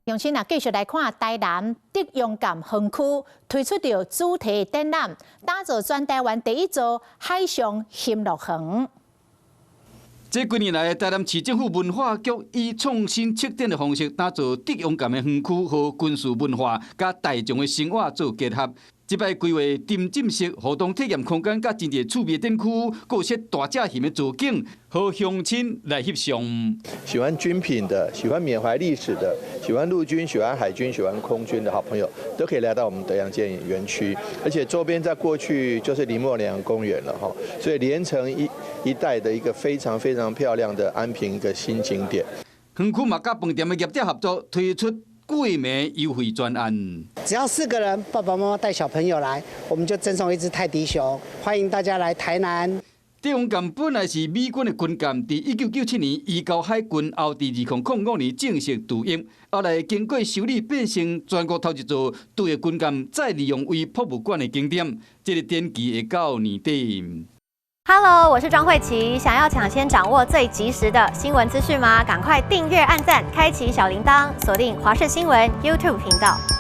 鄉親啊，繼續來看台南德陽艦園區推出著主題展覽，打造全台灣第一座海上遊樂園。這幾年來，台南市政府文化局以創新策展的方式，打造德陽艦的園區和軍事文化，佮大眾的生活做結合。這擺規劃沉浸式互動體驗空間，佮真濟趣味展區，閣設大隻熊的造景，予鄉親來翕相。喜歡軍品的，喜歡緬懷歷史的，喜歡陸軍、喜歡海軍、喜歡空軍的好朋友，都可以來到我們德陽艦園區。而且周邊在過去就是林默娘公園了哈，所以連成一帶的一個非常非常漂亮的安平一個新景點。園區嘛，佮飯店的業者合作推出過暝優惠專案。只要四個人，爸爸媽媽帶小朋友來，我們就贈送一隻泰迪熊。歡迎大家來台南。德陽艦本來是美軍的軍艦，佇1997年移交海軍後，佇2005年正式除役，後來經過修理，變成全國頭一座退役軍艦再利用為博物館的景點。這個展期會到年底。 Hello，我是莊慧琪。想要搶先掌握最及時的新聞資訊嗎？趕快訂閱、按讚、開啟小鈴鐺，鎖定華視新聞 YouTube 頻道。